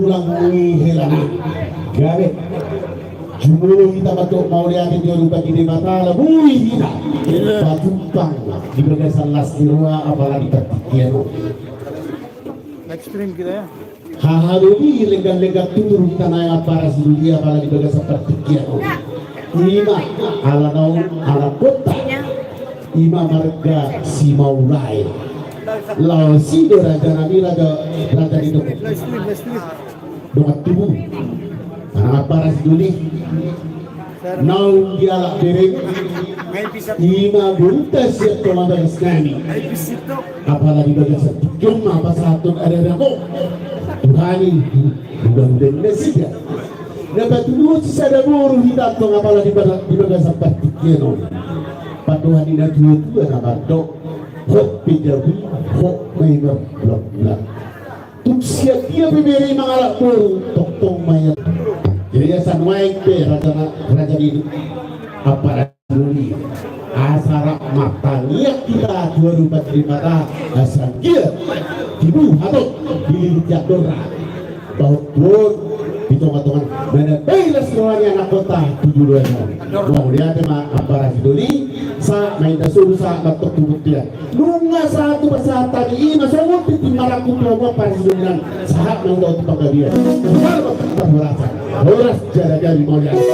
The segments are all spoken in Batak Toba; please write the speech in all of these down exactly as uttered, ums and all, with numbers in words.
Ulang ni hela na gabe. Jumolo hita mandok mauliate tu Debata, ala boi hita pajumpang di bagasan las ni roha, apala di partingkian on. Live stream kita ya. Haha doli, lenggan-lenggan tutur hita na, ampara sidoli, apala di bagasan partingkian on. Ima ala naung ala kota. Ima marga Simaulae. Laos i do raja nami, raja, raja ni Dohot. Dongan tubu. Anak ampara sidoli. Naung dialap bereng. Ima boruta sian tonga bagas nami. Apala di bagasan tingki on ma pasahathon arirang on tu hami, mudah-mudahan nasida na patuduhon sisada boru hita antong, apala di bagasan partingkian on. Pandohan ni na tua-tua na mandok, hot pe jabu i, hot ma i marbulan-bulan. Tung sian dia pe bere i mangalap boru, tongtong ma i. Jadi asa nuaeng pe raja, raja ni ampara sidoli, asa rap martangiang hita tu adopan ni Debata, asa anggiat tibu hatop dililiti andorna. Bahot tuon di tonga-tonga, manambai las roha ni anakhonta tu joloan on. Mauliate ma ampara sidoli. Sahat ma hita solu, sahat ma antong tu bontean. Nunga sahat tu pasahathon i, ima songon tintin marangkup tu hamu ampara sidoli nami. Sahat ma hita tu panggabean. Sahat ma tu parhorasan. Horas jala gabe, mauliate.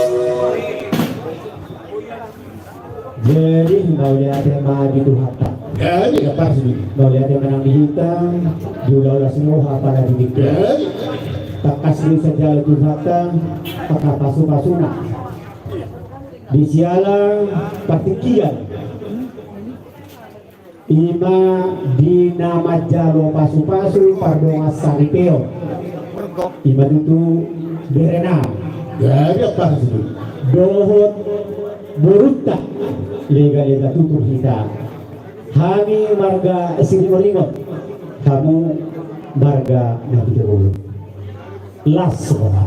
Jadi mauliate ma di Tuhanta. Jadi ampara sidoli. Mauliate ma nang di hita, diula-ula las ni roha apala di hita. Jadi tangkas do sijalo Tuhanta angka pasu-pasuna di siala partingkian. Ima di na manjalo pasu-pasu pardongan saripeon. Ima tutu berenami. Jadi ampara sidoli. Dohot borunta, lega-lega tutur hita. Hami marga Siringoringot, hamu marga Naputi Bolon. Las roha.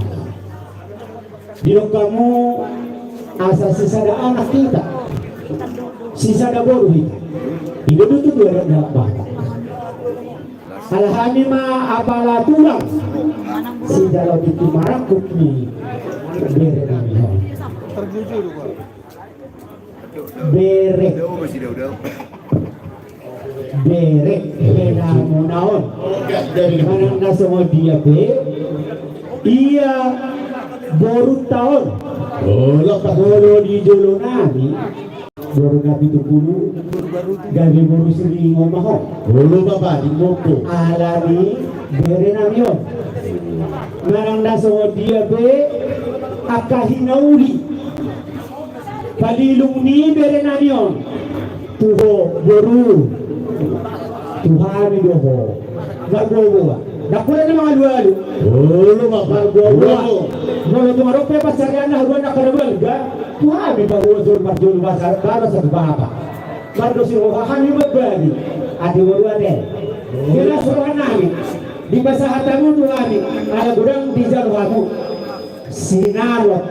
Didok hamu asa sisada anak hita, sisada boru hita. I do tutu adat ni halak Batak. Ala hami ma apala tulang, sijalo tintin marangkup ni berenami on. Bere. Bere, helamuna on. Manang na songon dia pe, ia borunta on. Olo, olo di jolonami, boru Napitupulu, gabe boru Siringo ma on. Olo, bapa di moko. Ala ni berenami on. Manang na songon dia pe, angka hinauli. Palilung ni berenami on tu ho boru, tu hami do ho. Margogoa. Ndang pola na mangalualu. Olo ma, margogoa. Molo tung adong pe pansarianna haduan angka na balga, tu hami paboa jolo marjolo, baru satu bapa. Mardosi roha hami mambagi. Ate boru ate. Jelas rohanami. Dipasahat hamu tu hami. Ala godang dijalo hamu sinarot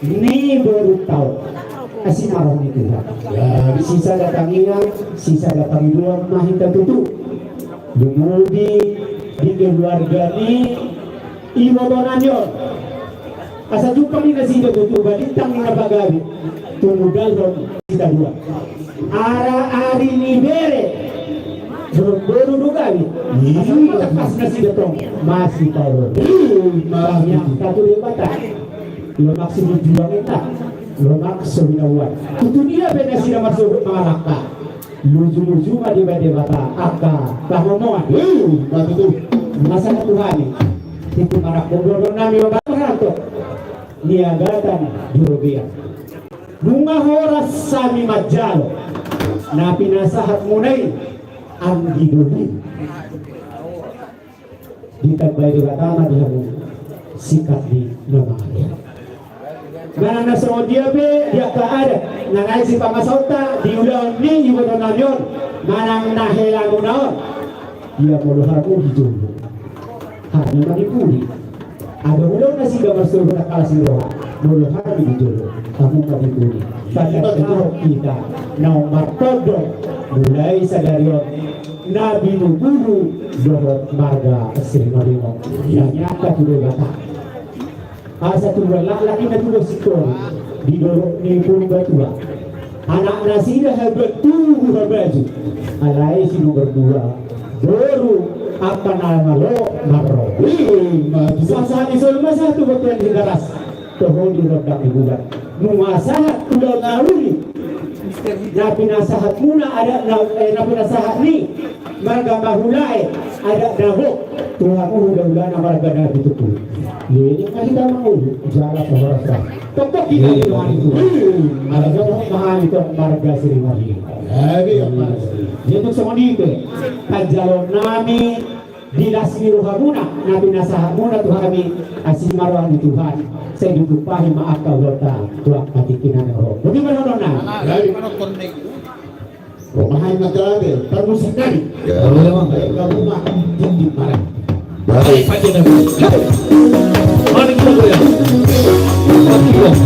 ni borunta on. Asi na roha ni Tuhan. Sisada tangiang, sisada pangidoan ma hita tutu. Lumobi di keluarga ni ibotonami on. Asa jumpang ni nasida tutu balintang ni na pagabe. Tumundalhon sitadoan. Ara ari ni bere. Boru do gabe. Asa tangkas nasida tong. Masih tahu. Masih tahu. Lomak so jujuang inta, lomak so hinahuan. Tutu dia pe nasida marsogot mangalangka. Luju-luju ma di Debata angka pangomoan. Ima tutu. Masa na Tuhan i. Tintin marangkup do nami lomak marangkup. Niagatan di robean. Nunga horas hami manjalo na pinasahatmuna i, anggi doli. Ditambai Debata ma di hamu singkat ni na mangaliat. Manang na songon dia pe di angka adat na naeng sipangasahonta di ulaon ni ibotonami on, manang na helamuna on. Ia molo hamu di jolo, hami ma di pudi. Adong ulaon nasida marsogot angka las ni roha, molo hami di jolo, hamu ma di pudi. Patarjahon hita naung martondong mulai sadari on. Na binubunu dohot marga Silimaringo. Ia nyata tu Debata. Asa tubuan laklak i na tubuan singkoru di dolok ni Purbatua. Anak nasida habat tubu habaju. Alai si nomor dua boru angka na malo marro. Wih, maju. Sahat-sahat ni solu ma sahat tu bontean Tigaras. Toho di rondang ni bulan. Nunga sahat ulaon na uli. Na pinasahat muna adat na, eh, na pinasahat ni marga Mahulae adat na hot. Tuhan, hula-hulana marga Napitupulu. Ia, ia ma hita mangolu jala tu horas. Toktok hita di nuan itu. Ala jauh mahal itu marga Silimaringo. Jadi, ia tu songon i pe panjaloon nami. Di las ni rohamuna na pinasahat muna tu hami, asi ma roha ni Tuhan, sai ditumpahi ma angka ulaonta tu angka tingki na naeng ro. Boti ma dohononna. Romaha i ma gabe parmusik nami. Gabe ma tingki marang. Baik. Mari kita goyang. Mari kita goyang.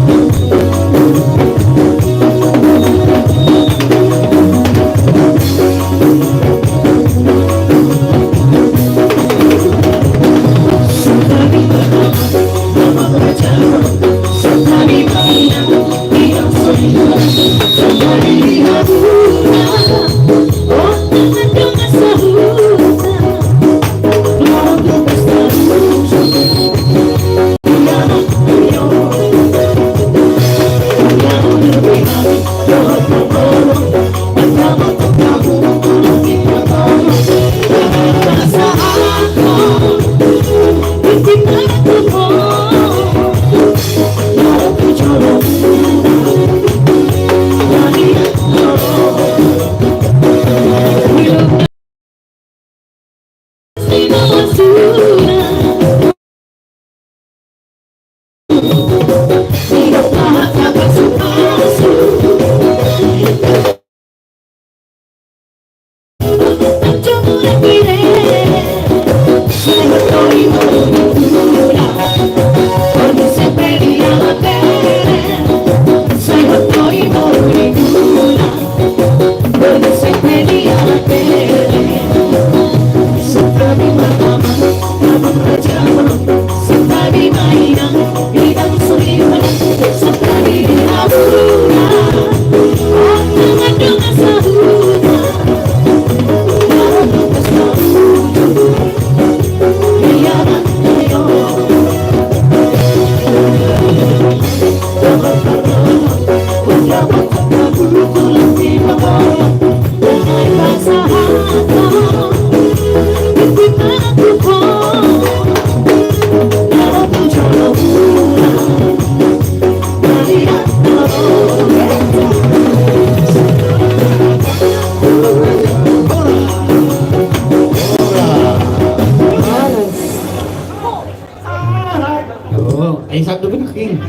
Oh, eh, satu pun king.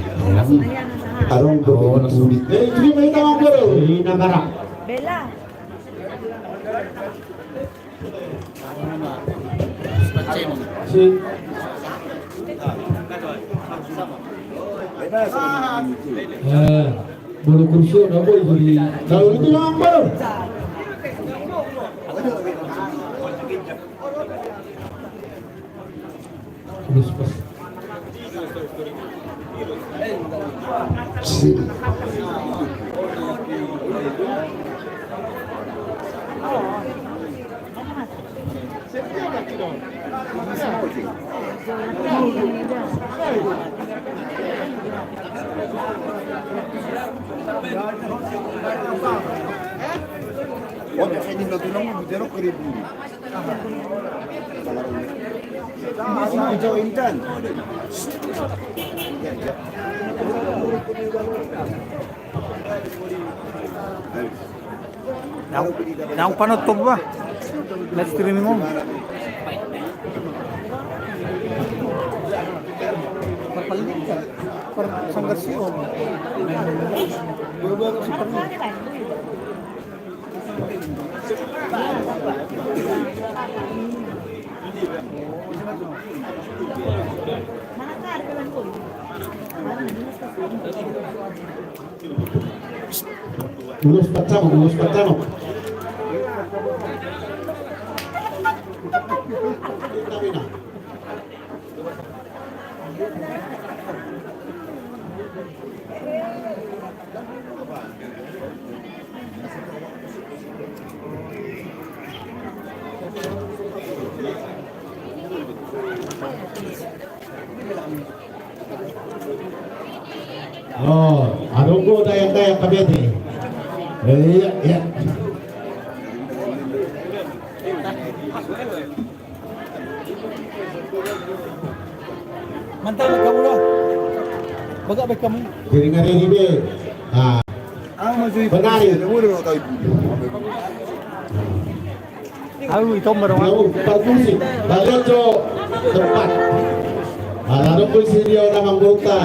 Arong. Oh, langsung. Eh, ini main tangan dulu. Ini namara. Bella. Si. Eh, bulu kursi udah boy jadi. Tahu itu namara. Ulos pas. Nang, nang panutup ba. Live streaming on. Sanggar si on. Ulos pancamok, ulos pancamok. Oh, adong do dayang-dayang kabete. Eh, iya, iya. Mantap, kamu lah. Bagak baik kamu. Jadi ngari ini be. Ah. Penari. Au, i tombar, Bang. Parmusik. Balian jo tempat. Ala do polisi dia orang anggota.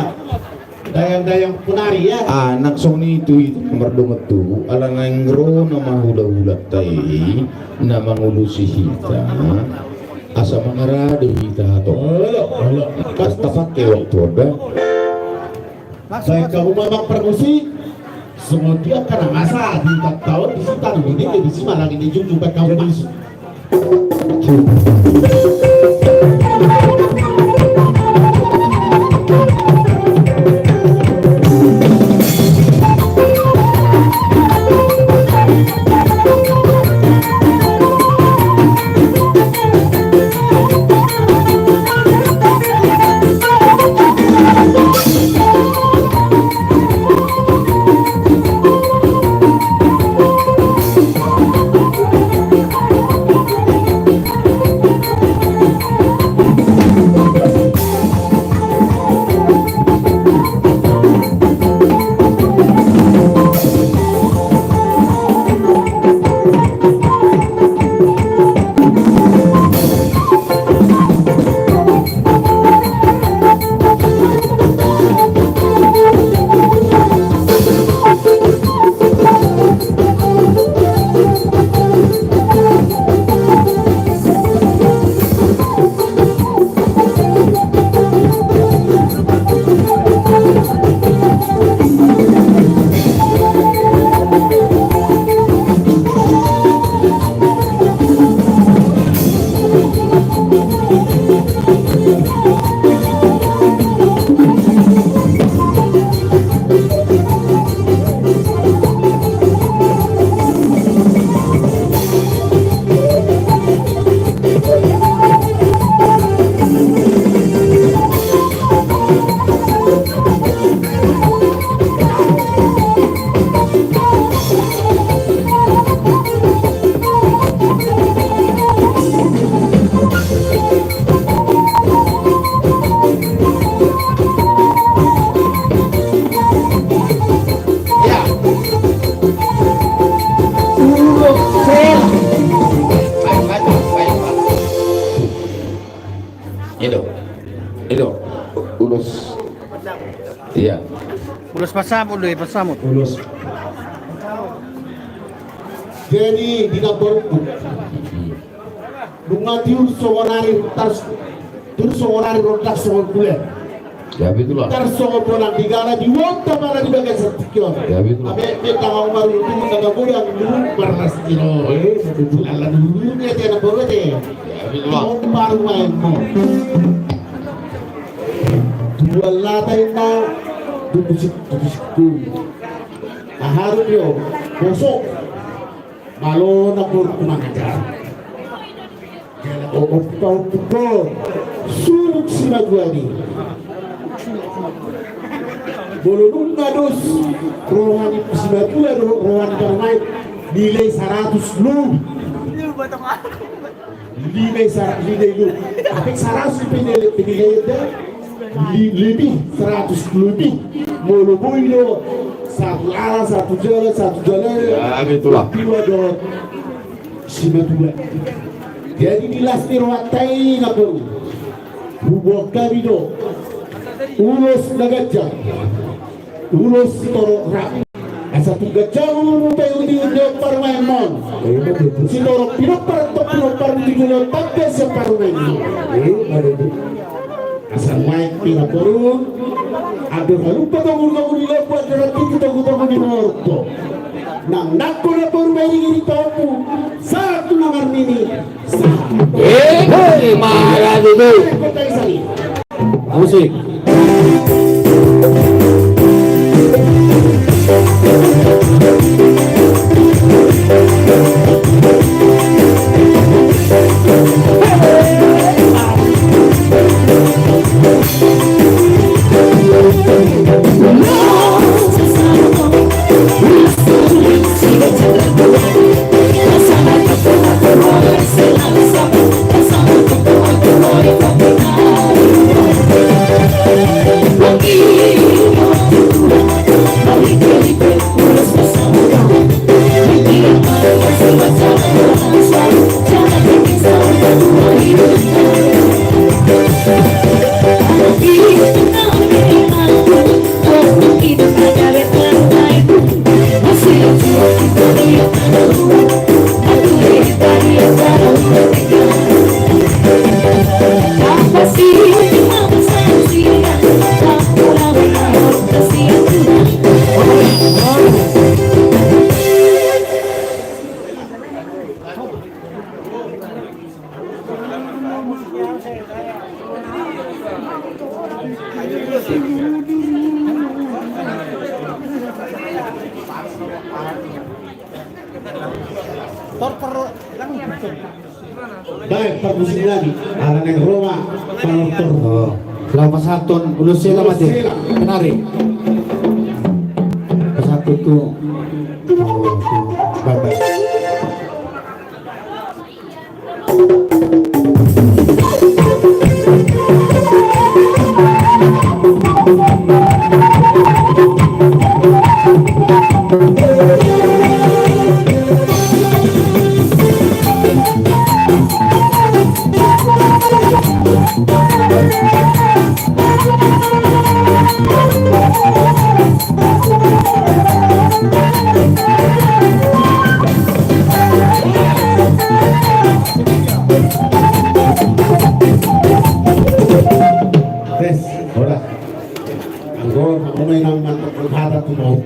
Dayang-dayang penari, ya. Anak songon i tu, i mardongan tu, ala naeng ro na mahula-hulanta i, na mangolusi hita, asa mangarade hita, hato. Olo, olo. Pas tapake waktu ada. Baen hamu ma, Bang, parmusik. Songon dia kan masa di taon di sini, di sini malang ini jujur baen hamu ma. Ido. Ido. Ulos. Iya. Ulos pasamut do, pasamut. Ulos. Jadi di kampung. Nunga tiur songon ari, tar, tiur songon ari, rondak songon bulan. Ya, betul lah. Tar songon bonang di gala di wonta pala di bagasan tingki on. Ya, betul lah. Abe, be, tangau maru, tunggu tangau godang, dulu marlas tiro. Eh, betul. Ala dulu, dia tiada baru aja. Ya, betul lah. Mau baru main, mau. Dua lata ini, dua musik, dua musik. Taharu dia, bosok. Malo na borungku mangajar. Jala ompung paompungkon, suruk simatua ni. Molo nunga dos roha ni simatua dohot roha ni parumaen, nilai saratus lobi. Lima sa-, lima ilo. Apek saratus pe nilai, pe nilai da. Li-, lebih, saratus lebih. Molo boi do satu ala, satu jala, satu jala. Ya, betul lah. Dua do simatua. Jadi di las ni rohanta i na boru. Huboan hami do. Ulos na ganjang. Ulos sitorop rap. Asa tung ganjang umur paihutihut ni parumaenmon. Sitorop pinompar, tong pinompar di jolo tampe sian parumaenmon. Asa nuaeng pe na boru. Andor halumpang togutogu ni lombu, andor hatiti togutogu ni horbo. Nang nangkon na boru mairingiring pahompu. Sahat tu na marnini. Sahat. Eh, hei, maradu do. Kota Isali. Musik. Baik, permusikan ala naeng ro ma panortor. Oh, laho pasahathon ulos hela ma te. Ulos hela. Penari. Pasahathon tu. Oh, tu. Baik, baik. Tes, horas. Anggo, aku main nang mantap berkata tu mau.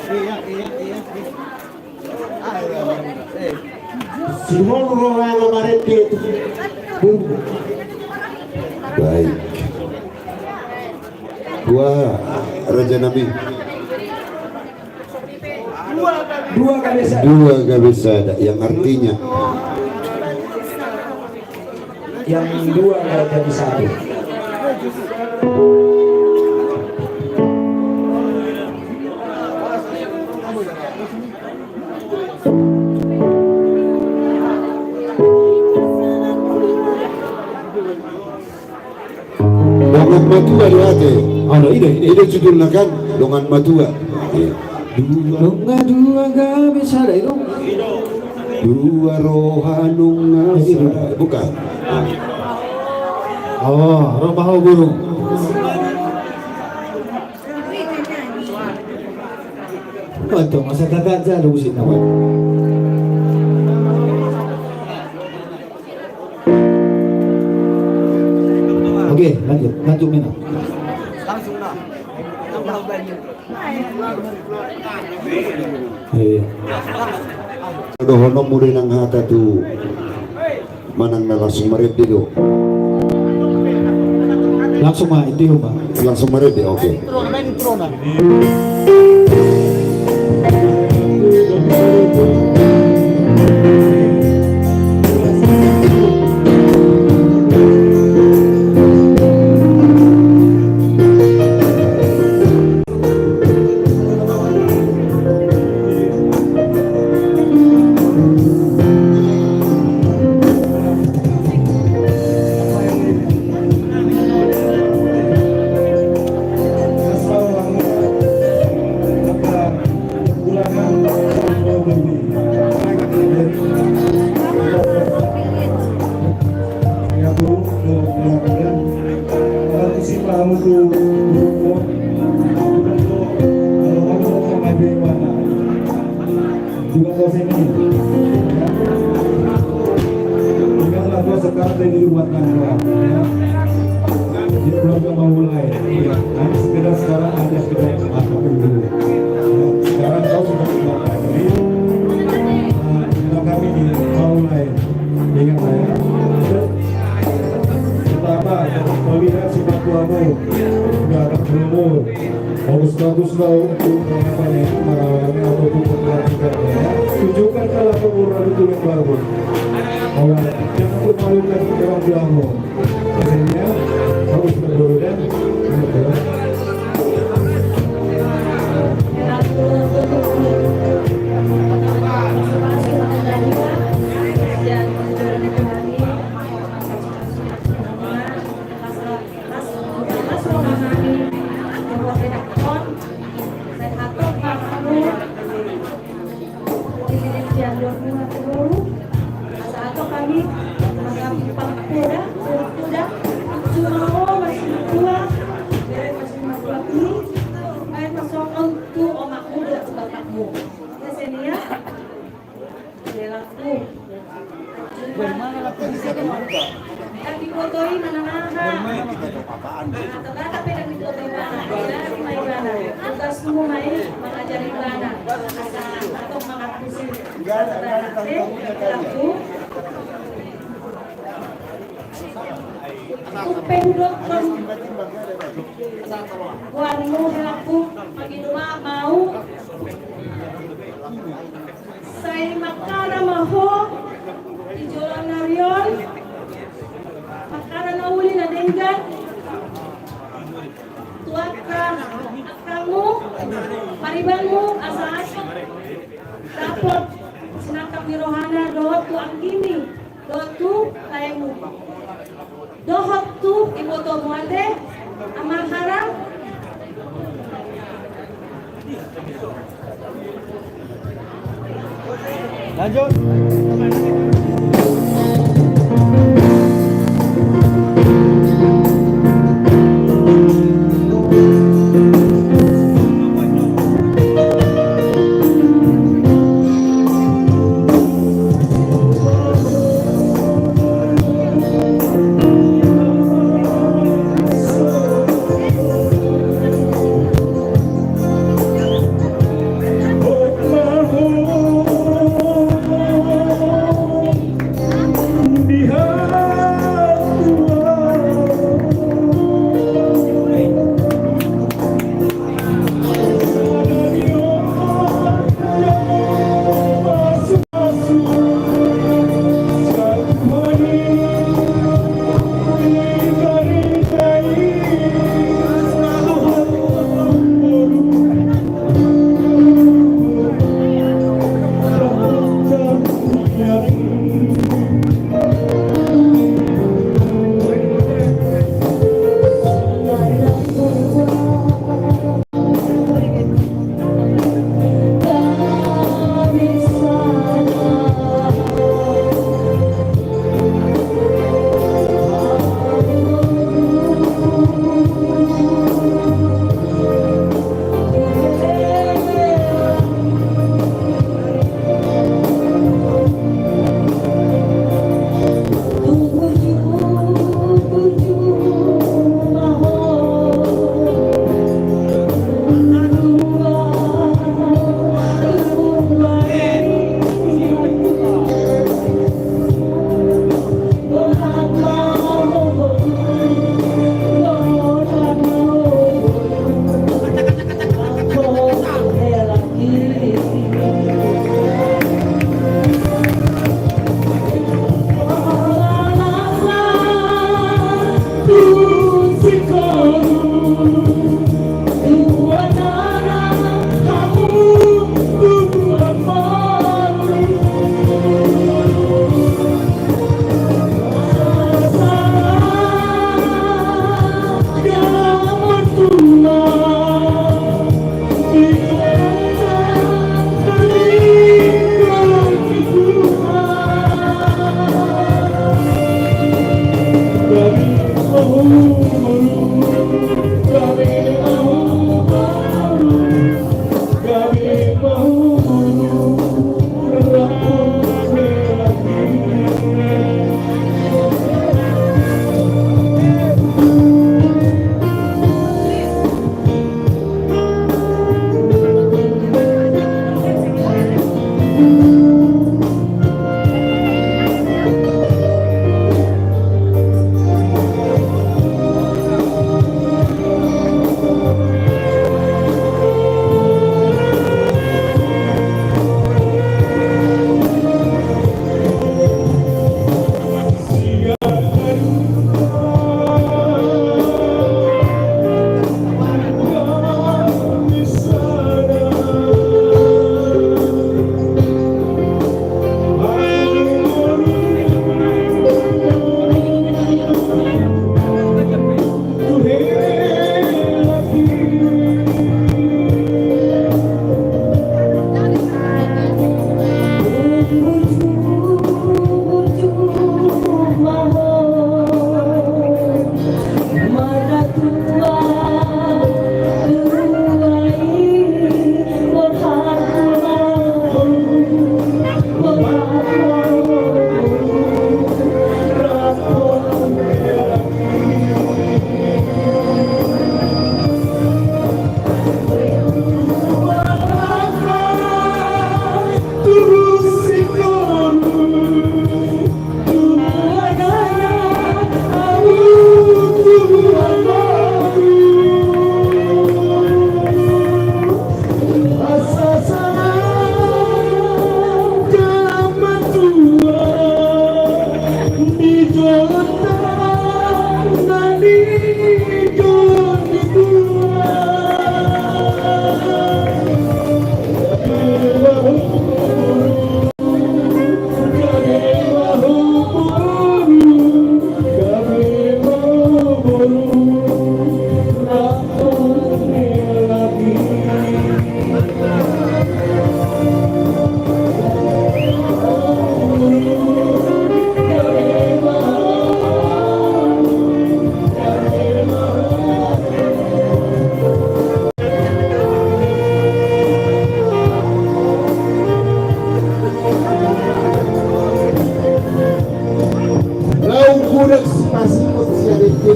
Iya, iya, iya. Simon rohana marende. Baik. Dua, raja nami. Dua gabe sada. Dua gabe sada, yang artinya. Yang dua gabe satu. Dongan matua do ate. Anu, i do, i do. I do judulna kan, dongan matua. Iya. Dua. Dongan dua gabe sada, i do. Dua roha nunga. Iya, i do. Bukan. Ah. Oh, roha ho guru. Mantap, masa tata aja lu musik nama. Oke, lanjut, lanjut, Mina. Langsung, nah. Iya. Dohonon muna nang hata tu manang na langsung marende do. Langsung ma, inti homa. Langsung marende, oke. Juga kau sini. Ingatlah kau sekarang dari luar tangga, ya. Di keluarga mau mulai, ya. Hanya sekedar sekarang, hanya sekedar apa dulu. Ya. Sekarang kau sudah keluar negeri. Nah, inilah kami di mau mulai. Ingatlah, ya. Pertama, Bagus mau untuk mengapa nih, merawatnya atau untuk memperhatikannya. Tunjukkan kalau aku kurang itu yang bagus. Mulai, jangan lupa malukan orang tuamu. Akhirnya, harus berbeda. Asa ato hami manghabibi pangkuda, pangkuda, sumaon ma simatua, bere ma simatua i, baen ma songon tu omakmu dohot tu bapakmu. Ia sian i, helaku. Dang diboto ibana aha. Manghatai pe dang diboto ibana. Jadi ma ibana. Tugasmu ma i mangajari ibana. Asa hatop mangapusi. Ibana pe, helaku. Tung pe hudokkon goarmu, helaku, mangido maaf ma au. Sai mangkara ma ho di joloan ni ari on, mangkara na uli na denggan tu angka angkangmu, paribanmu, asa atik dapot sinangkap ni rohana dohot tu anggimi dohot tu laemu. Dohot tu ibotomu ate, Amang Haram. Lanjut.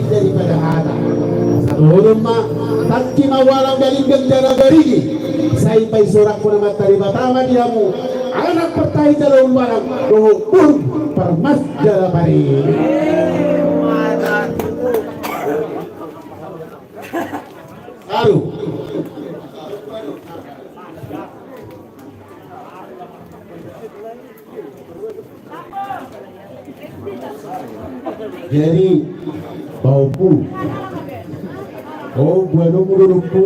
Daripada hata. Sadohon ma, tangki ma ualang, galinggang jala garigi. Sai paisoranghon Amanta Debata ma di hamu anak partahi jala uluanak dohot boru parmas jala pareme. Aduh. Jadi pahompu, o, molo adong mulu dompu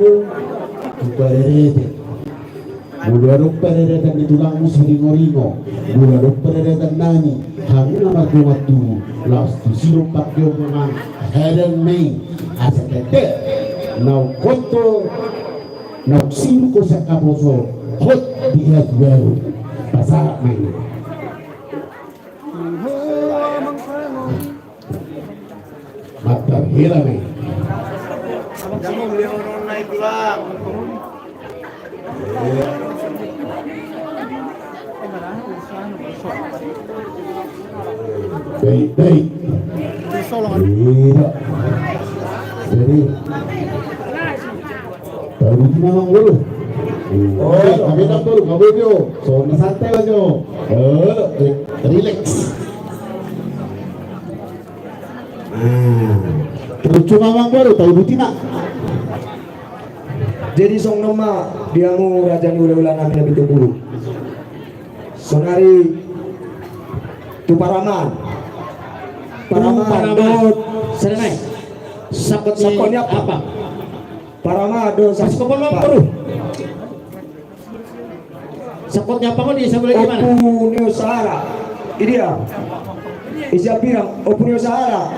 tu parerete, molo adong parereten ni tulangmu siringoringo, molo adong parereten nami, hamu na mardongan tubu, laos tusi do pangkeongan, hedeng ma i, asa tete naung hot do. Naung siruk ho sian haposo, hot di hatuaon. Pasahat ma i. Matar hela ma i. Baik, baik. Iya. Jadi, baru di mana, Bro? Oh, tapi tak perlu, nggak boleh, Bro. Soalnya santai aja. Eh, relax. Nah, terus cuma Mang Boru, tahu duti, Nak? Jadi songon on ma di hamu raja ni hulahula nami na pitu pulu. Sonari tu paraman. Paraman. Paraman. Dot. Sada nai. Sangkot ni, sangkot ni apa? Apa? Paraman dot. Pas ko pamang, Boru. Sangkot ni apa, Boru, di sebelah di mana? Ompu ni Sahara. Idia. Isi apirang, Ompu ni Sahara.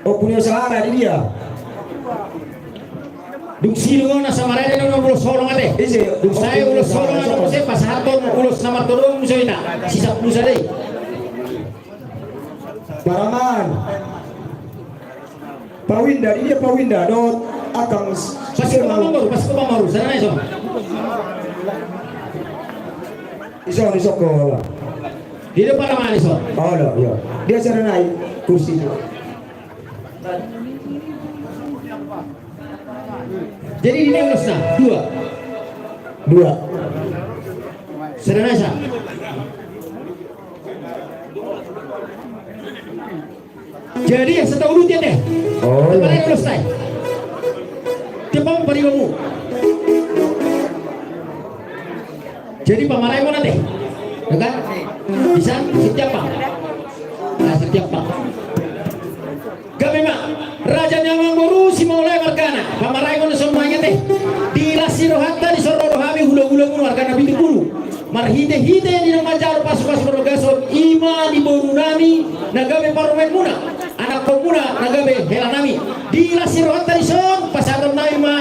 Ompu ni Sahara, idia. Dung sidung on asa marada na ulos holong ate. Ise, dung sae ulos holong ate, muse pasahathon ulos na martolu muse ina. Sisa pulu sada i. Paraman. Pawinda, idia Pawinda, dot akang. Pas ko pamang, Boru, pas ko pamang, Boru, sada nai ison. Ison, ison ko. Di depan nama ison. Oh, iya. Dia sada nai kursi. Jadi di mana, dua? Dua. Sada nai ison. Jadi ya, setahu lu dia deh. Oh, iya. Paling ulos nai. Dia mau pada kamu. Jadi pamaraimo na ate, ya kan? Bisa setiap pak. Nah, setiap pak. Gabe ma, raja ni amangboru Simanulai margana, pamaraimo na songon i ate. Di las ni rohanta, di son ro do hami hulahula muna marga na pitu pulu. Marhitehite di na manjalo pasupasu parhorasan, ima di boru nami na gabe parumaen muna, anakkon muna na gabe hela nami. Di las ni rohanta di son pasahaton nami ma,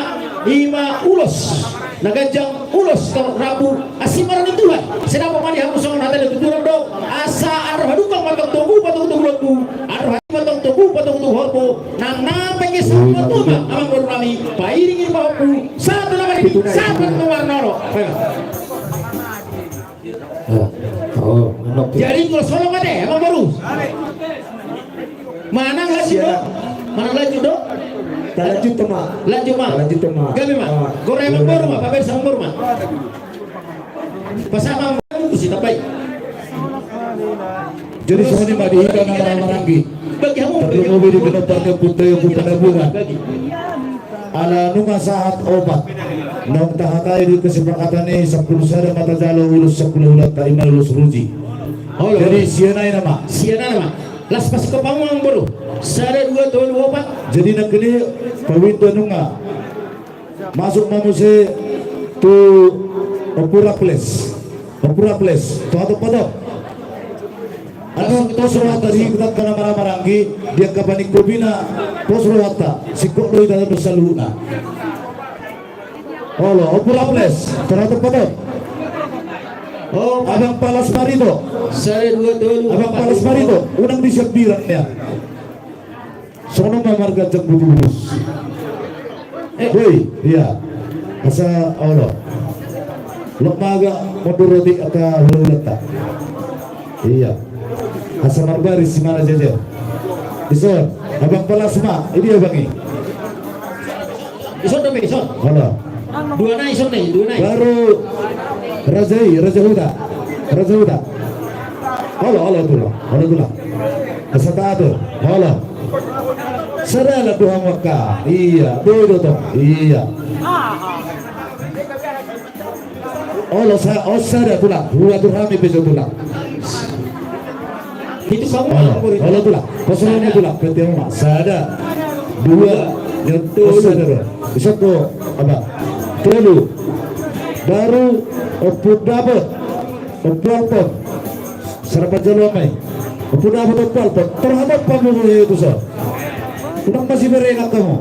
ima ulos na ganjang. Ulos torop rambu asi ma roha ni Tuhan. Sai dapot ma di hamu songon hata ni tuturan do. Asa andor hadumpang ma tongtong, patongtong lombu. Andor hatiha ma tongtong, patongtong horbo. Nang na pengge sahat ma tu ma amangboru nami. Pairingiring pahompu. Sahat tu na maridi, sahat tu na marnono. Jadi ulos holong ate, amangboru. Manang lanjut do? Manang lanjut do? Talanjut ma. Lanjut ma. Talanjut ma. Gabe ma. Gora amangboru ma, pabar amangboru ma. Pasama amangboru si tapai. Jadi songon i ma di hita na marhahamaranggi. Bagi hamu. Tarlumobi di pinompar ni ompunta i, Ompu Panabungan. Ala nunga sahat opat. Naung tahatai di kesepakatan i, sampulu sada ma tajalo ulos sahulahulanta, ima ulos ruji. Jadi sian ahu nama. Sian ahu nama. Las pas ko pamang boru. Sada, dua, tolu, opat. Jadi nangkin i Pawinda nunga. Masuk ma muse tu Ompu Raffles. Ompu Raffles, tu hatop-hatop. Adong pos rohanta di hita na marhahamaranggi, di angka paningkobina pos rohanta, singkop do hita saluhutna. Olo, Ompu Raffles, tu hatop-hatop. Abang Palas Barito. Sada, dua, tolu, opat, lima. Abang Palas Barito, unang disiambirang nian. Songon on ma marga Jambutubus. Eh. Woi, iya. Asa, olo. Lok ma agak mundur roti angka hulahulanta. Iya. Asa marbaris si mana jejer. Ison, abang palas ma, ini abang i. Ison dope, ison. Olo. Dua nai, ison nai, dua nai. Baru Raja i, Raja Huta. Raja Huta. Olo, olo tulang, olo tulang. Asa taat tu, olo. Sada la Tuhan waka. Iya, do do tong. Iya. Olo sa, olo sada tulang, dua tulang, hami pe jo tulang. Itu sama. Olo, olo tulang, kosong ni tulang, P T Uma, sada, dua, tolu. Sada do. Bisa tu, apa? Tolu. Baru, ompung dapot, ompung alpot. Sarapan jalo amai. Ompung dapot, ompung alpot. Terhadap pamumu itu so. Unang masiberengan hamu.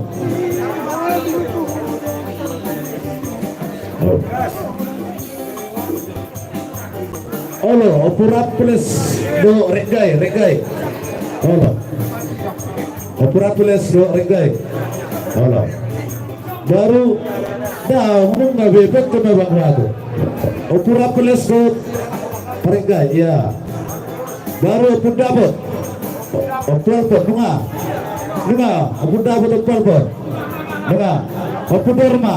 Olo, ompung Raffles do Renggai, Renggai. Olo. Ompung Raffles do Renggai. Olo. Baru, dah, ngomong na bebek tu na bang batu. Ompung Raffles do Renggai, iya. Baru ompung dapot. Ompung alpot, nunga. Nunga, ompung dapot, ompung alpot. Nunga. Ompung Dorma.